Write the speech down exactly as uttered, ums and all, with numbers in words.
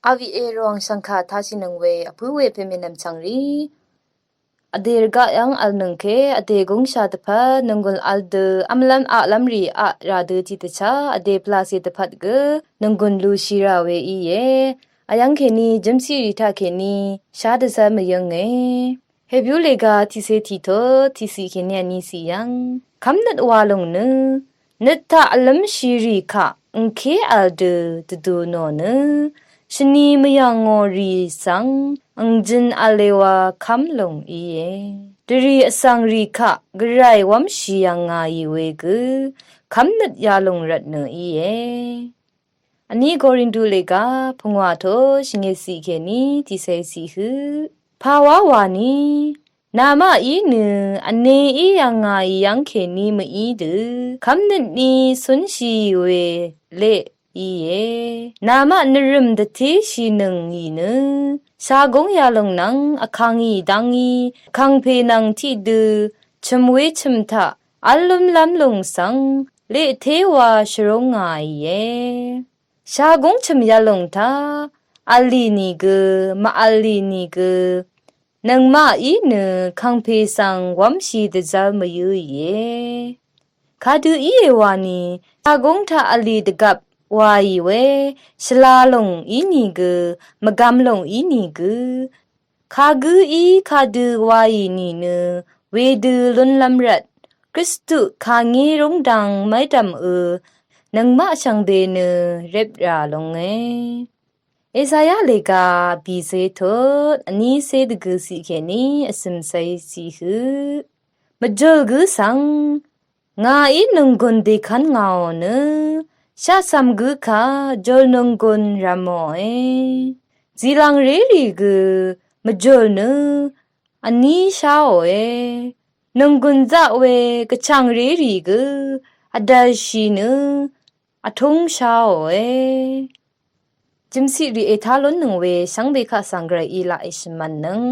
Aviq e rvwàng shv̀ngkà tashìnøng we vpǿ we pèmènvm chv̀ngrì vdè rvgaq yv́ng vlnøng ke vdè gúngsha dvpvt nònggùn vl dø vmvlv́m aqlv́mrì aq rà dø tiqdvchá vdè pvlacè dvpvt gø nònggùn lushì rà we íe. Vyv́ng kèní jø̄mciqrì taqkèní shá dvzv́r mvyǿnge. Hebyú lèga tiqcé tiqtut tiqciq kèní vní ciq yv́ng kv́mnøt wa lòng nø nøt taq vlǿmshìrì kaq ngké vl dø dvdu nò nø shvni mvyv̀ngò rì svng ngjøn vlewa kv́m lòng íe. Dvrì vsvng rì kaq gvray wv́mshì yv̀ngàì we gø kv́mnøt yalòng rvtnø íe. Vní Korindu lèga pungwà tut shvngøt ciq kèní tiqcé ciq høq. Pàwá wani namaqí nø vneí yv̀ngàì yv́ng kèní mví dø kv́mnøtní cúnshì we leq íe. Namaq nvrø̀m dvtéshìnøng ì nø shagúng yalòng nvng vkàngì dv́ngí vkàngpè nvng tiqdø chø̀m we chø̀m taq v́l lúmlv́m lòng svng leq téwa shvrúngàìe. Shagúng chø̀m yalòng taq v̀lì nìgø mvv̀lì nìgø nøngmaqí nø kàngpè svng wv́mshì dvzv́r mvyǿìe. Kadø íe wani shagúng taq v̀lì dvgvp waì we shvla lòng ínìgø mvgvm lòng ínìgø kagǿí kadø waì nìnø wedø lúnlv́m rvt Kristu kàngí rúngdang mv́rdv̀mø nøngmaq shvngbe nø reprà longe. Esaya lèga bìcé tut vnícé dvgø ciq kèní vcø̀mcé ciq høq. Mvjøl gǿ svng ngàí nònggùn dèkv́n ngàò nø shaqcv̀m gǿ kà jøl nònggùn rv̀mòe. Zìlv̀ngrérì gø mvjøl nø vní sháòe. Nònggùn zaq we gvchàngrérì gø vdv̀lshì nø vtúng sháòe. Jø̀mciqrì ètá lúnnøng we shvngbe kaq svng Gvray í laq èshvmv̀nnøng.